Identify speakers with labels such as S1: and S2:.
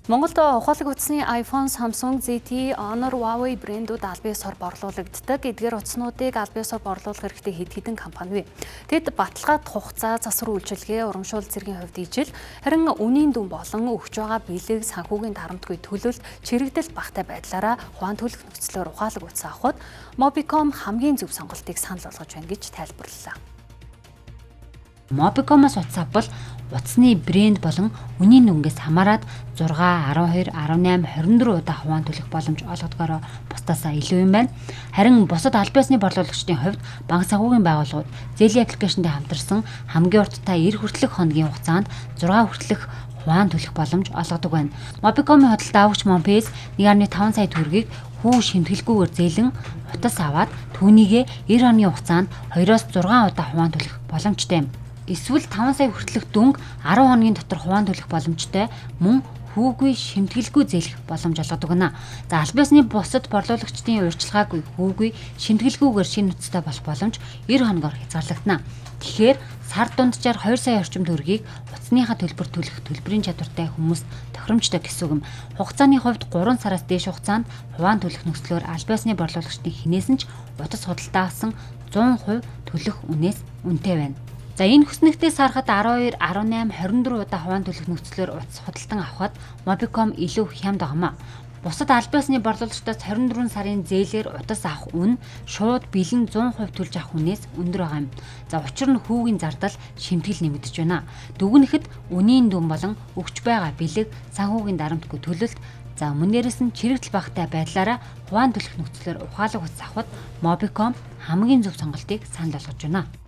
S1: Монголд ухаалаг утасны iPhone, Samsung, ZTE, Honor, Huawei брэндүүд албан ёсоор борлуулагддаг. Эдгээр утаснуудыг албан ёсоор борлуулах хэрэгтэй хэд хэдэн компани бий. Тэд баталгаат хугацаа, засвар үйлчилгээ, урамшуул зэргийн хувьд ижил, харин үнийн дүн болон өгч байгаа бэлэг, санхүүгийн дарамтгүй төлөлт, чирэгдэл багатай байдлаараа хуваан төлөх нөхцлөөр ухаалаг утас авахад Mobicom хамгийн зөв сонголтыг санал болгож байна гэж тайлбарлалаа.
S2: Mobicom-оос утас авбал утасны брэнд болон үнийн дүнгээс хамаарат 6, 12, 18, 24 удаа хуваан төлөх боломж олгодгоороо бусдаасаа илүү юм байна. Харин бусад албан ёсны борлуулагчдын хувьд банк санхүүгийн байгууллагууд зээлийн аппликейшнтэй хамтарсан хамгийн урттай 90 хүртэлх хоногийн хугацаанд 6 хүртэлх хуваан төлөх боломж олгодог байна. Mobicom-ийн худалдаа авагч Monpay 1.5 сая төгрөгийг хүү шимтгэлгүйгээр зээлэн утас аваад түүнийгээ 90 хоногийн хугацаанд 2-оос 6 удаа хуваан төлөх боломжтой юм. Эсвэл 5 сая хүртэлх дүнг 10 хоногийн дотор хуваан төлөх боломжтой мөн хүүгүй шимтгэлгүй зээлэх боломж олгодог гэнэ. За, албан ёсны бусад борлуулагчдын урьдчилгаагүй хүүгүй шимтгэлгүйгээр шинэ утастай болох боломж 90 хоногоор хязгаарлагдана. Тэгэхээр сар дунджаар 2 сая орчим төгрөгийг утасныхаа төлбөр төлөх төлбөрийн чадвартай хүмүүс тохиромжтой гэсэн үг юм. Хугацааны хувьд 3 сараас дээш хугацаанд хуваан төлөх нөхцлөөр албан ёсны борлуулагчдын хэнээс нь ч утас худалдаа авсан 100% төлөх үнээс үнэтэй байна. За, энэ хүснэгтээс харахад 12, 18, 24 удаа хуваан төлөх нөхцлөөр утас худалдан авахад Mobicom илүү хямд байгаамаа. Бусад албан ёсны борлуулагчдаас 24 сарын зээлээр утас авах үн шууд бэлэн 100% төлж авах үнээс өндөр байгаа юм. За, учир нь хүүгийн зардал шимтгэл нэмэгдэж байна. Дүгнэхэд үнийн дүн болон өгч байгаа бэлэг, санхүүгийн дарамтгүй төлөлт, за мөн дээрээс нь чирэгдэл багатай байдлаараа хуваан төлөх нөхцлөөр ухаалаг утас авахад Mobicom хамгийн зөв сонголтыг санал болгож байна.